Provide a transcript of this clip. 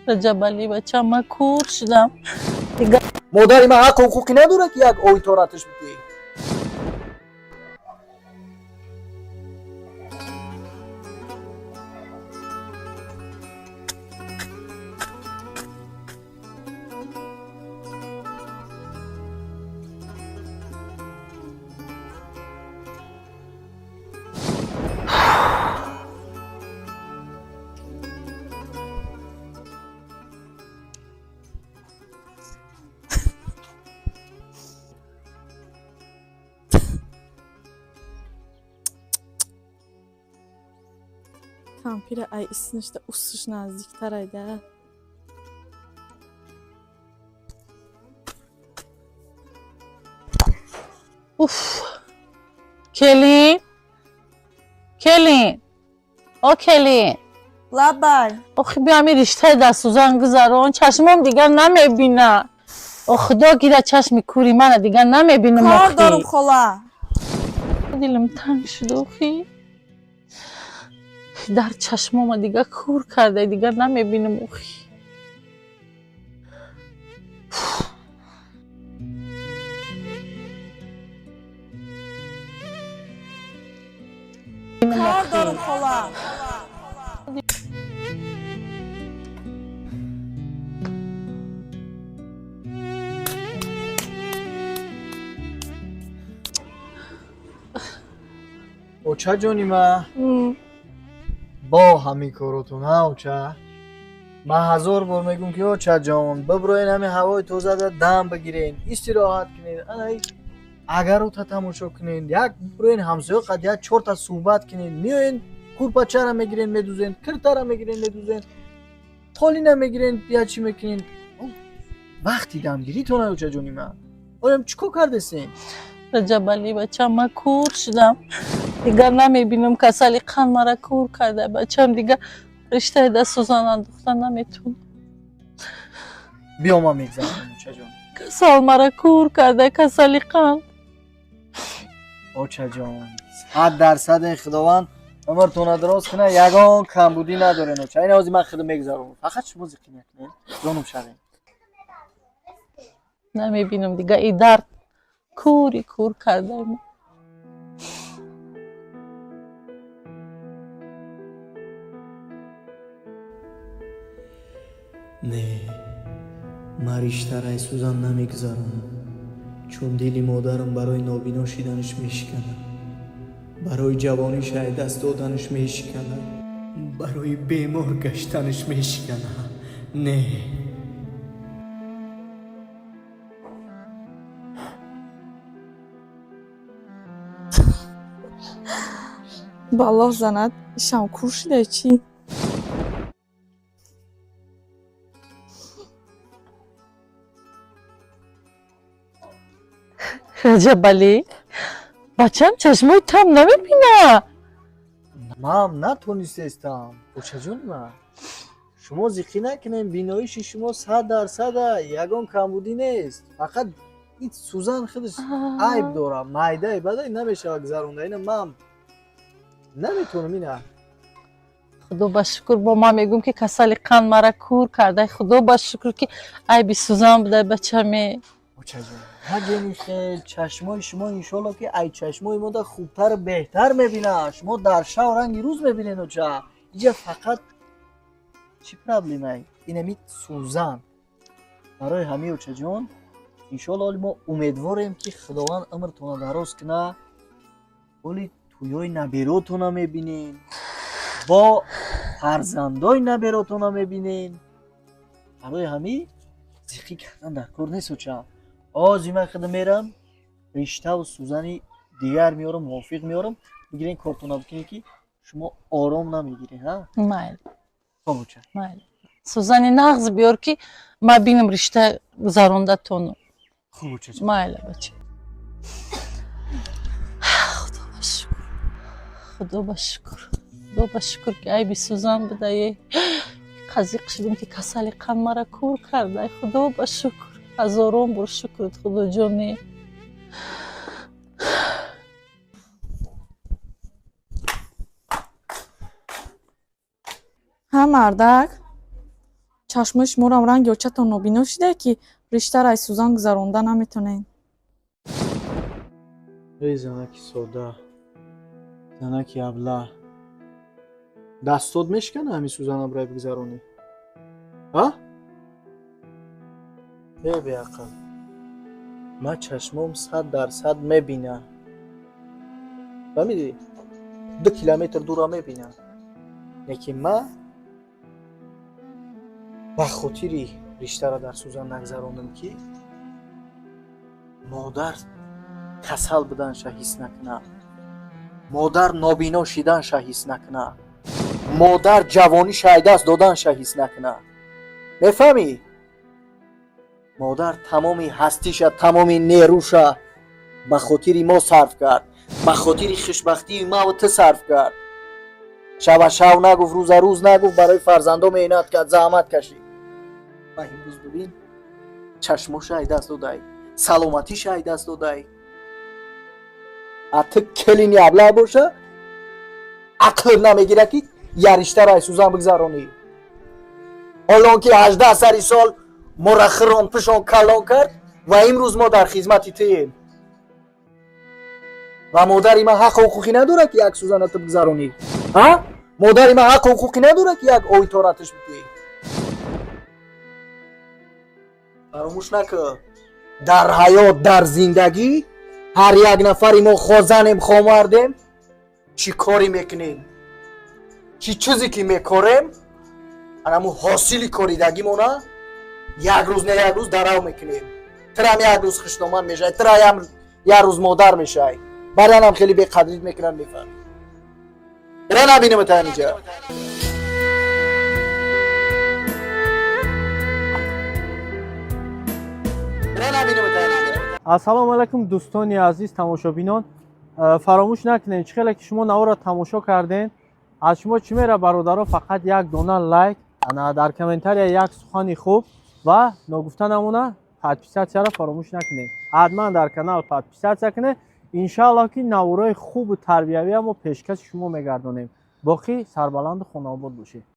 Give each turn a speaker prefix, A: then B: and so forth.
A: Раҷабалӣ, бачам, ман кур шудам.
B: Модари ман ҳаққу ҳуқуқӣ надорад, ки як оитораташ бидиҳӣ.
C: Кампира ай иснишда усиш наздиктар айда.
A: Уф, келин, келин, о келин!
C: Лаббай.
A: Охи, биё, ҳамин риштаи дастсӯзан гузарон, чашмом дигар намебина. О, худо гира, чашми кури мана дигар намебинам.
C: Кор дорум, хола.
A: Дилам танг шуд, охи. Дар чашмома дигар кур карда, дигар намебинам, охи.
C: Кор дорум, хола.
B: Оча ҷони ма, бо ҳамин коротон, ҳа, оча? Ман ҳазор бор мегӯм, ки очаҷон, биброен, ҳамин ҳавои тозада дам бигирен, истироҳат кунед, ана агарота тамошо кунед, як биброен, ҳамсоё қад як чорта суҳбат кунед. Меоен, курпачара мегирен, медузен, киртара мегирен, медузен, қолина мегирен, як чӣ мекунен. Вақти дамгиритона, очаҷони ман, оям чӣ кор кардесен?
A: Раҷабалӣ, бачам, ман кур шудам, дигар намебинам. Касали қанд мара кур карда, бачам. Дигар риштаи дастсӯзан андохта наметавонам.
B: Биё, ман мегзарам, очаҷон.
A: Касал мара кур карда, касали қанд.
B: Очаҷон, 100%, худованд умртона дароз кунад, ягон камбудӣ надорен, оча. Ин ҳозир ман худо мегзаронам, фақат шумо зиқӣ накунед, ҷонум шавем.
A: Намебинам дигар, и дард кури кур карда.
D: Не, ман риштараи сӯзан намегузаронам, чун дили модарам барои нобино шиданаш мешиканад, барои ҷавониш ай даст доданаш мешиканад, барои бемор гаштанаш мешиканад. Не.
C: Ба Аллоҳ занад, ишам кур шида чӣ?
A: Раҷабалӣ, бачам, чашмои там намебина.
B: Ман натонистестам, очаҷони ман. Шумо зиқӣ накунем, биноиши шумо 100%, ягон камбудӣ нест, фақат ин сӯзан худаш айб дорам, майдаи бадай намешавад гузаронда. Ина ман наметавонам ина.
A: Худо ба шукр, бо ман мегӯм, ки касали қанд мара кур карда. Худо ба шукр, ки айби сӯзан буда, бачаме.
B: Очаҷон, нагени хел, чашмои шумо иншолло, ки ай чашмои мода хубтару беҳтар мебинад. Шумо дар шав ранги рӯз мебинед, оча. Иҷа фақат чӣ проблемай? Инами сӯзан. Барои ҳамин, очаҷон, иншолло, оли мо умедворем, ки худованд умртона дароз кунад, оли тӯёи наберотона мебинем, бо фарзандои наберотона мебинем. Барои ҳамин зиқӣ кардан дар кор нест, оча. Ози ман худо мерам, риштаву сӯзани дигар меорам, мувофиқ меорам, бигирен, кортона бикунед, ки шумо ором намегиред, ҳа.
A: Майли.
B: Хоб, оча.
A: Майли, сӯзани нағз биёр, ки ман бинам ришта гузарондатону.
B: Хуб, очаҷон.
A: Майли, бача. Худо ба шукр, худо ба шукр, худо ба шукр, ки айби сӯзан будае. Қазиқ шудем, ки касали қанд мара кур карда. Худо ба шукр, ҳазорон бор шукрат, худоҷоне.
C: Ҳа, мардак. Чашмои шуморам ранги очатон нобино шидае, ки риштара ай сӯзан гузаронда наметонед.
D: Эй занаки сода, занаки абла, дастот мешикана ҳамин сӯзана бирай бигзаронӣ, а?
B: Э, беақл, ман чашмом 100% мебина, фаҳмидӣ? 2 километр дура мебина. Лекин ман ба хотири риштара дар сӯзан нагзаронам, ки модар касал буданша ҳис накуна, модар нобино шиданша ҳис накуна, модар ҷавониша ай даст доданша ҳис накуна, мефаҳмӣ? Модар тамоми ҳастиша, тамоми нерӯша ба хотири мо сарф кард, ба хотири хушбахтии маву ту сарф кард. Шаба шав нагуфт, рӯза рӯз нагуфт, барои фарзандо меҳнат кард, заҳмат кашид. Ва имрӯз бибин, чашмоша ай даст додай, саломатиша ай даст додай. А ту келини абла боша, ақлт намегирад, ки як риштара ай сӯзан бигзаронӣ, ҳоло он ки 18 сари сол моро хирон пишон калон кард ва имрӯз мо дар хизмати туем. Ва модари ман ҳаққу ҳуқуқӣ надорад, ки як сӯзана ту бигзаронӣ, а? Модари ман ҳаққу ҳуқуқӣ надорад, ки як ои тораташ бидиҳӣ? Фаромӯш накун, дар ҳаёт, дар зиндагӣ ҳар як нафари мо, хо занем, хо мардем, чӣ корӣ мекунем, чӣ чизе ки мекорем, анаму ҳосили коридагимона як рӯз не як рӯз дарав мекунем. Тирам як рӯз хушноманд мешавӣ, тираям як рӯз модар мешавӣ, баъданам хеле беқадрит мекунанд, мефаҳмӣ? Ра, набинем та инҷа. Ра, набинем та инҷа.
E: Ассалому алайкум, дӯстони азиз, тамошобинон. Фаромӯш накунед, чӣ хеле ки шумо наворро тамошо кардем, аз шумо чӣ мера, бародаро? Фақат як дона лайк, ана дар комментария як сухани хуб ва ногуфта намона, подписаться ро фаромӯш накунед. Ҳатман дар канал подписаться кунед. Иншааллоҳ, ки наворои хубу тарбиявия мо пешкаши шумо мегардонем. Боқӣ сарбаланду хонаобод бошед.